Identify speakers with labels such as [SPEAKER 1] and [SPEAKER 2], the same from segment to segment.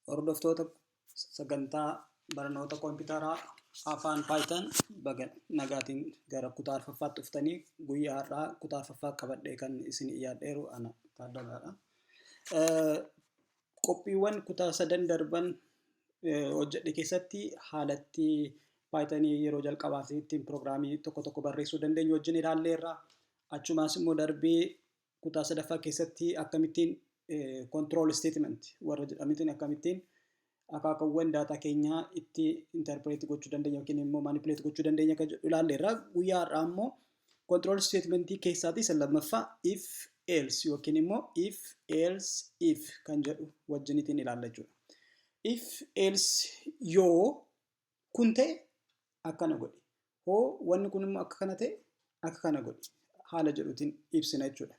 [SPEAKER 1] Hordoftoota sagantaa barnoota kompiitaraa afaan Python, baga nagaatiin gara kutaa arfaffaatti dhuftanii. Guyyaa har'aa kutaa arfaffaa qabadhee kan isin dhiyaadheeru ana Taaddalaadha. Qophiiwwan kutaa sadan darban hojjedhe keessatti haalatti Pythonii yeroo jalqabaaf ittiin piroogiraamii tokko tokko barreessuu dandeenyu wajjin ilaalleerra. Achumaas immoo darbee kutaa sadaffaa keessatti akkamittiin control statement warra jedhamitiin akkamittiin akaakawwan daataa keenyaa itti interpret gochuu dandeenya yookiin immoo manipulate gochuu dandeenya kan jedhu ilaalleerra. Guyyaa har'aa immoo control statementii keessaatii isa lammaffaa, if else yookiin immoo if else if kan jedhu wajjinitiin ilaalla jechuudha. If else, yoo kun ta'e akkana godhi. Hoo wanni kun immoo akka kana ta'e akka kana godhi. Haala jedhuutiin ibsina jechuudha.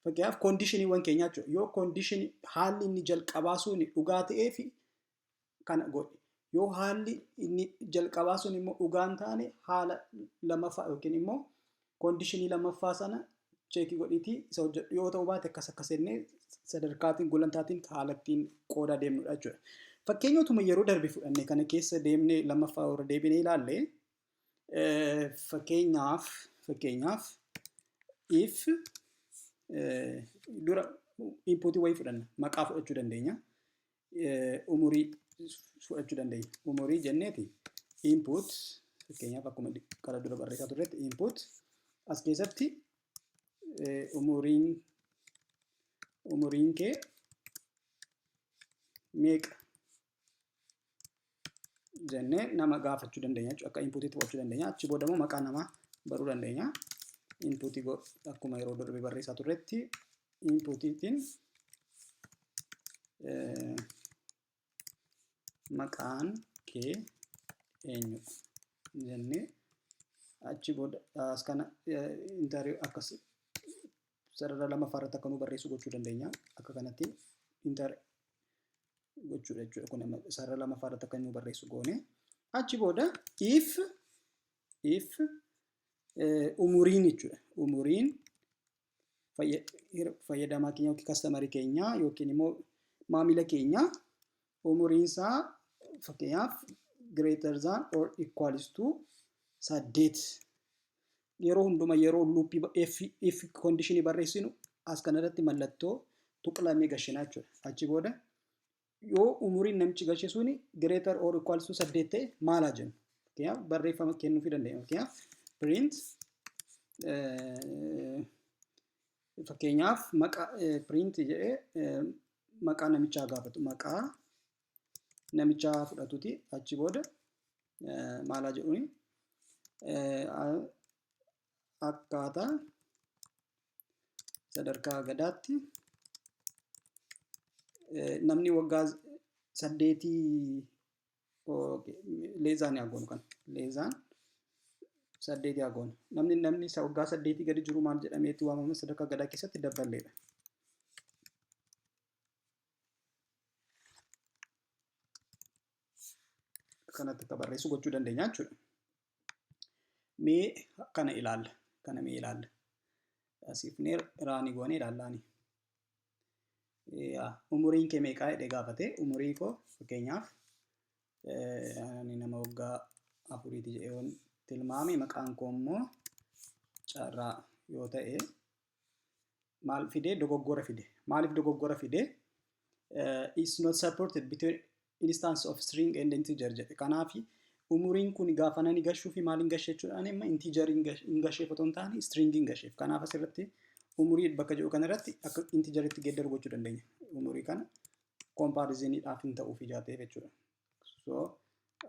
[SPEAKER 1] Fakkeenyaaf, conditioniiwwan keenyaa jechuudha. Yoo conditionii haalli inni jalqabaa sun dhugaa ta'ee fi kana godhi. Yoo haalli inni jalqabaa sun immoo dhugaa hin taane, haala lammaffaa yookiin immoo conditionii lammaffaa sana checkii godhiitii isa hojjedhu, yoo ta'uu baate akkas akkas jennee sadarkaatiin gulantaatiin haala ittiin qoodaa deemnudha jechuudha. Fakkeenyotuma yeroo darbe fudhanne kana keessa deemnee lammaffaa warra deebinee ilaalle, fakkeenyaaf if dura inputii wayii fudhanna, maqaa fudhachuu dandeenya, umurii fudhachuu dandeenya. Umurii jenneeti input, fakkeenyaaf akkuma kara dura barreessaa turretti, input as keessatti umuriin kee meeqa jennee nama gaafachuu dandeenya jechuudha. Akka inputiitti fudhachuu dandeenya. Achi booda immoo maqaa namaa baruu dandeenya. Inputii akkuma yeroo darbe barreessaa turretti inputiitiin maqaan kee eenyudha jennee, achi booda as kana enter akkas sarara lammaffaa irratti akka nu barreessu gochuu dandeenya. Akka kanatti enter gochuudha jechuudha. Kun sarara lammaffaa irratti akka nu barreessu goone. Achi booda if umuriin jechuudha. Umuriin fayyadamaa keenya yookiin customerii keenya yookiin immoo maamila keenya umuriin isaa fakkeenyaaf greater than or equals to 8. Yeroo hunduma yeroo loopii if conditionii barreessinu as kanarratti mallattoo tuqlamee gashinaa jechuudha. Achi booda yoo umuriin namichi gashe suni greater or equals to 8 ta'e maal haa jennu? Fakkeenyaaf, barreeffama kennuufii dandeenya. Fakkeenyaaf, print, fakkeenyaaf maqaa print jedhee maqaa namichaa gaafatu, maqaa namichaa fudhatuti. Achi booda maal haa jedhuuni? Akkaataa sadarkaa gadaatti namni waggaa 8, less than haa goonu, kana less than 8 haa goonu. Namni waggaa 8 gadi jiru maal jedhameetti waamama sadarkaa gadaa keessatti? Dabballeedha. Kanatti akka barreessu gochuu dandeenya jechuudha. Mee kana ilaalla. Kana mee ilaalla. Asiifnee runii goonee ilaallaani. Umuriin kee meeqaa jedhee gaafate. Umurii koo fakkeenyaaf ani nama waggaa 4ti jedhee yoon tilmaame, maqaan koo immoo Carraa yoo ta'e, maal fide? Dogoggora fide. Maaliif dogoggora fide? Is not supported between instance of string and integer jedhe. Kanaaf umuriin kun gaafa nani gashuu fi maaliin gashe jechuudhaan, amma integer hin gasheef otoo hin taane string hin gasheef. Kanaaf asirratti umurii bakka jedhu kanarratti akka integeritti geeddaru gochuu dandeenya. Umurii kana comparisoniidhaaf hin ta'uuf ijaa ta'eef jechuudha. So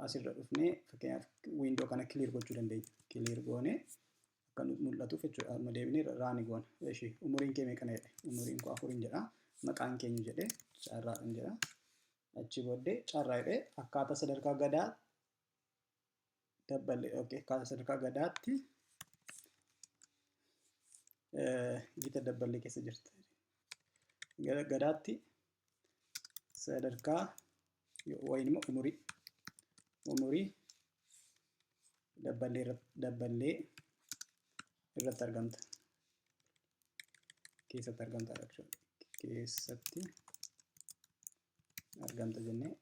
[SPEAKER 1] asirra dhufnee fakkeenyaaf window kana clear gochuu dandeenya. Clear goonee akka mul'atuuf jechuudha. Amma deebinee runii goona. Eshi, umuriin kee meeqa jedhe? Umuriin koo 4n jedha. Maqaan keenyu jedhe? Carraadhaan jedha. Achi booddee Carraa jedhee, akkaataa sadarkaa gadaa dabballee, okay, akkaataa sadarkaa gadaatti gita dabballee keessa jirti. Gadaatti sadarkaa wayin immoo umurii dabballee irratti argamta. Keessatti argamta jechuudha. Keessatti Argamta jennee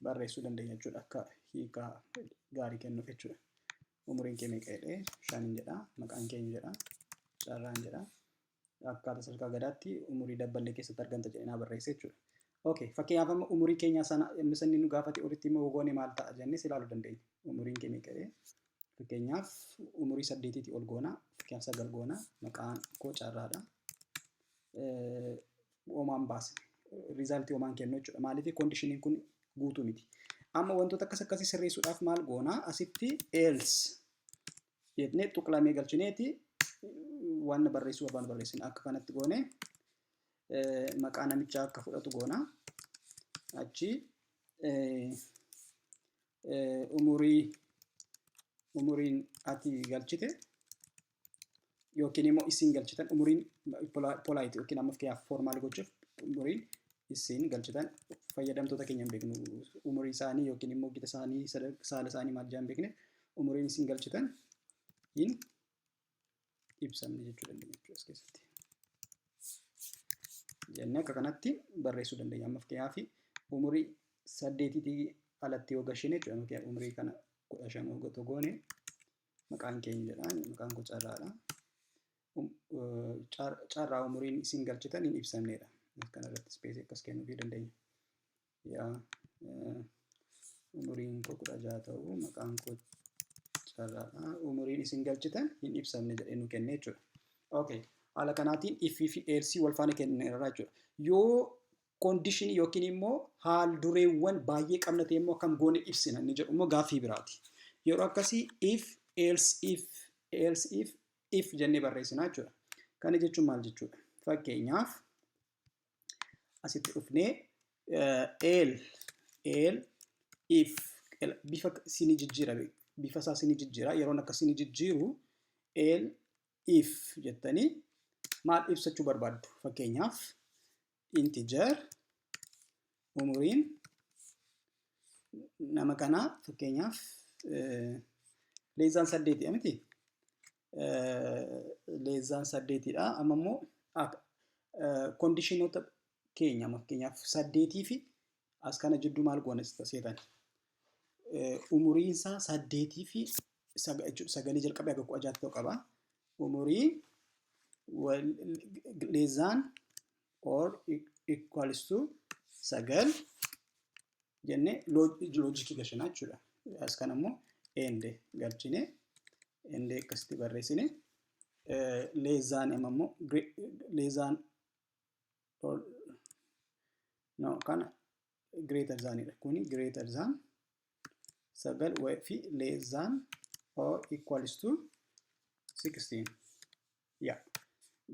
[SPEAKER 1] barreessuu dandeenya jechuudha, akka hiikaa gaarii kennuuf jechuudha. Umuriin kee meeqa jedhee, 5n jedha. Maqaan keenya jedha. Carraan jedha. Akkaataa sadarkaa gadaatti umurii dabballee keessatti argamta jedhee naa barreesse jechuudha. Okay, fakkeenyaaf amma umurii keenya sana inni nu gaafate olitti immoo goone maal ta'a jennees ilaaluu dandeenya. Umuriin kee meeqa jedhee, fakkeenyaaf umurii 8tii ol goona, fakkeenyaaf 9 goona, maqaan koo Carraadha. Homaan baasne. Resultii homaan kennu jechuudha. Maaliif? Conditioniin kun guutuu miti. Amma wantoota akkas akkasii sirreessuudhaaf maal goona? Asitti else jennee tuqlamee galchineeti waan barreessuu barbaannu barreessina. Akka kanatti goone maqaa namichaa akka fudhatu goona. Achi umuriin ati galchite yookiin immoo isin galchitan, umuriin polite yookiin amma fakkeenyaaf formal gochuuf, umuriin isin galchitan, fayyadamtoota keenya hin beeknu, umurii isaanii yookiin immoo gita isaanii, saala isaanii maal jedhan beekne, umuriin isin galchitan hin ibsamne jechuu dandeenya jechuudha as keessatti. Jennee akka kanatti barreessuu dandeenya. Amma fakkeenyaaf umurii 8tii alatti yoo gashine jechuudha. Umurii kana 15 yoo goone, maqaan keenya jedha, maqaan koo Carraadha. Carraa, umuriin isin galchitan hin ibsamnedha. Kana irratti spaceii akkas kennuufii dandeenya. Yaa, umuriin koo 16 ta'u, maqaan koo Carraadha. Umuriin isin galchitan hin ibsamne jedhee nu kenne jechuudha. Okay. Haala kanaatiin ifii fi elseii wal faana kenneerra jechuudha. Yoo conditionii yookiin immoo haal dureewwan baay'ee qabna ta'e immoo akkam goone ibsina inni jedhu immoo gaaffii biraati. Yeroo akkasii if, else if, else if, if jennee barreessina jechuudha. Kana jechuun maal jechuudha? Fakkeenyaaf asitti dhufnee else if, bifa sinii jijjiira, bifa isaa sinii jijjiira. Yeroon akka sinii jijjiiru, else if jettanii maal ibsachuu barbaaddu? Fakkeenyaaf integer umuriin nama kanaa fakkeenyaaf less than 8dha miti? Less than 8dha. Amma immoo conditionoota keenya, fakkeenyaaf 8 fi as kana jidduu maal goone seetan? Umuriin isaa 8 fi 9 jalqabee haga 16tti ta'uu qaba. Umurii less than or equals to 9 jennee logicii gashanaa jechuudha. As kana immoo and galchine, and akkasitti barreessine, less than immoo less than or no, kana greater thanidha. Kuni greater than 9 fi less than or equals to 16. Yaa,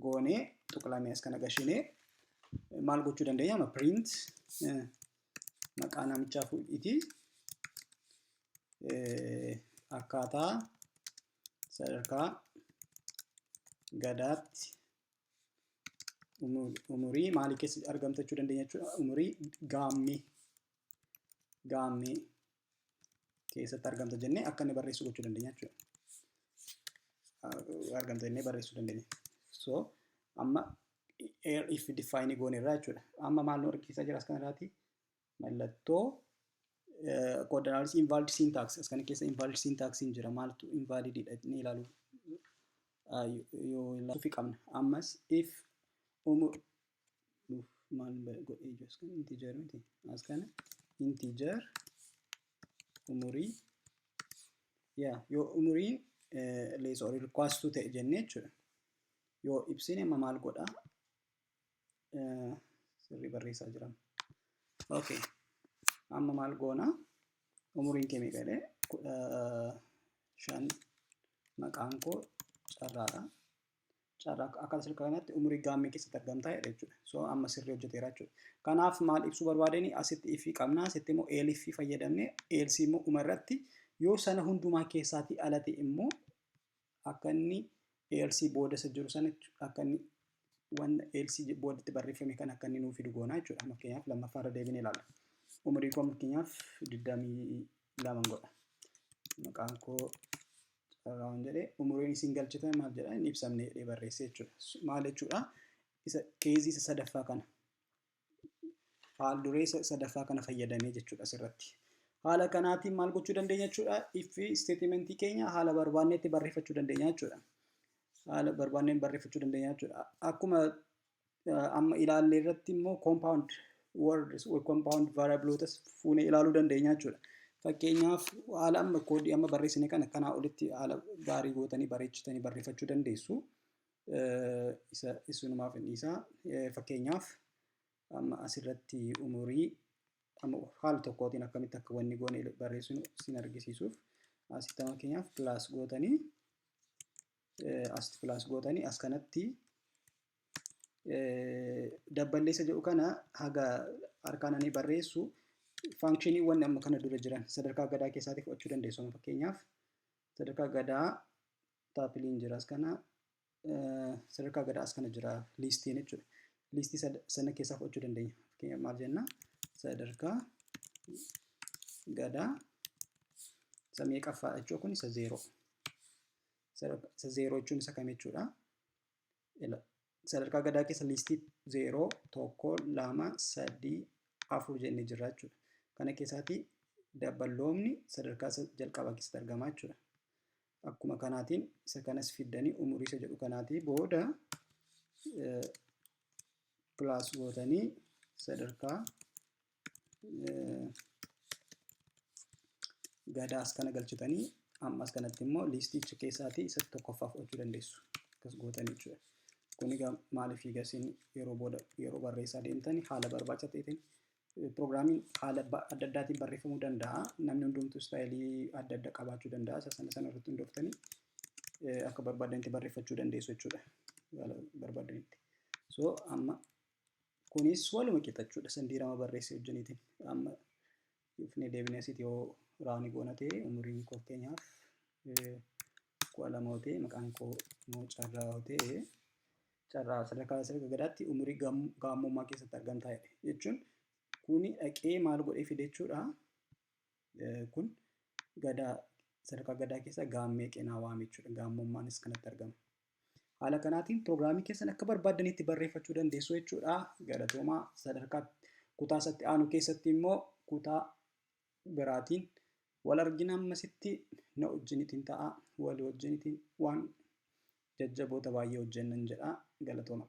[SPEAKER 1] goonee tuqlamee as kana gashinee maal gochuu dandeenya? Amma print maqaa namichaa fuudhiitii akkaataa sadarkaa gadaatti umurii maalii keessa argamta jechuu dandeenya jechuudha. Umurii gaammee keessatti argamta jennee akka inni barreessu gochuu dandeenya jechuudha. Argamta jennee barreessuu dandeenya. So amma if define goone irraa jechuudha. Amma maal nu argisiisaa jira as kanarraati? Mallattoo code analysis, invalid syntax. As kana keessa invalid syntax hin jira. Maaltu invalididha inni ilaalu yoo ilaaluu qabna. Ammas if umur maal godhee jiru as kana? Integer miti, as kana integer umurii. Yaa, yoo umuriin less or equals to ta'e jennee jechuudha. Yoo ibsine amma maal godha? Sirrii barreessaa jira. Okay. Amma maal goona? Umuriin kee meeqa jedhee, 15, maqaan koo Carraadha. Carraa, akka sadarkaa kanatti umurii gaammee keessatti argamtaa jedha jechuudha. So amma sirrii hojjeteera jechuudha. Kanaaf maal ibsuu barbaadeni? Asitti ifii qabna, asitti immoo elifii fayyadamne, elseii immoo dhuma irratti yoo sana hundumaa keessaatii ala ta'e immoo akka inni elseii booda isa jiru sana, akka inni wanna elseii boodatti barreeffame kan akka inni nuu fidu goona jechuudha. Fakkeenyaaf lammaffaa irra deebinee ilaalla. Umurii koo fakkeenyaaf 22 godha. Maqaan koo Carraan jedhee, umuriin isin galchitan maal jedha? Inni ibsamne jedhee barreesse jechuudha. Maal jechuudha? Isa caseii isa sadaffaa kana. Haal duree sadaffaa kana fayyadamee jechuudha asirratti. Haala kanaatiin maal gochuu dandeenya jechuudha? If statementii keenya haala barbaannetti barreeffachuu dandeenya jechuudha. Haala barbaanneen barreeffachuu dandeenya jechuudha. Akkuma amma ilaalle irratti immoo compound words, compound variableotas fuunee ilaaluu dandeenya jechuudha. Fakkeenyaaf, haala amma koodii amma barreessine kana kanaa olitti haala gaarii gootanii bareechitanii barreeffachuu dandeessu. Isa isunumaaf inni isaa fakkeenyaaf amma asirratti umurii amma haala tokkootiin akkamitti akka wanni goone barreessinu sin argisiisuuf, asitti fakkeenyaaf plus gootanii, asitti plus gootanii, as kanatti dabballeessa jedhu kana haga harkaan ani barreessu functioniiwwan amma kana dura jiran sadarkaa gadaa keessaatii fudhachuu dandeessu. Fakkeenyaaf, sadarkaa gadaa tupleiin jira, as kana sadarkaa gadaa as kana jira listiin jechuudha. Listii sana keessaa fudhachuu dandeenya. Fakkeenyaaf, maal jenna? Sadarkaa gadaa isa meeqaffaa jechuudha kun? Isa zeeroo. Isa zeeroo jechuun isa kam jechuudha? Sadarkaa gadaa keessa listii zeeroo, tokko, lama, sadii, afur jennee jirra jechuudha. Kana keessaati dabballoomni sadarkaa jalqabaa keessatti argama jechuudha. Akkuma kanaatiin isa kanas fiddanii umurii isa jedhu kanaatii booda plus gootanii sadarkaa gadaas kana galchitanii, ammas kanatti immoo listicha keessaatii isa tokkoffaa fudhachuu dandeessu. Akkas gootanii jechuudha. Kun egaa maaliif gasiin yeroo booda yeroo barreessaa deemtanii haala barbaachisaa ta'eetiin piroogiraamiin haala adda addaatiin barreeffamuu danda'a. Namni hundumtuu styleii adda addaa qabaachuu danda'a. Isa sana sana irratti hundooftanii akka barbaadanitti barreeffachuu dandeessu jechuudha. Haala barbaadanitti. So amma kunis waluma qixa jechuudha. Sandiirama barreessee wajjiniitiin. Amma dhufnee deebinee asitti yoo runii goona ta'e, umuriin koo fakkeenyaaf 12 yoo ta'e, maqaan koo immoo Carraa yoo ta'e, Carraa sadarkaa sadarkaa gadaatti umurii gaammummaa keessatti argamtaa jedhe jechuun kuni dhaqee maal godhee fide jechuudha. Kun gadaa sadarkaa gadaa keessa gaammee qenaa waame jechuudha. Gaammummaanis kanatti argama. Haala kanaatiin piroogiraamii keessan akka barbaaddanitti barreeffachuu dandeessu jechuudha. Galatoomaa. Sadarkaa kutaa isatti aanu keessatti immoo kutaa biraatiin wal argina. Ammasitti na wajjinitiin ta'a. Walii wajjinitiin waan jajjaboota baay'ee hojjennan jedha. Galatooma.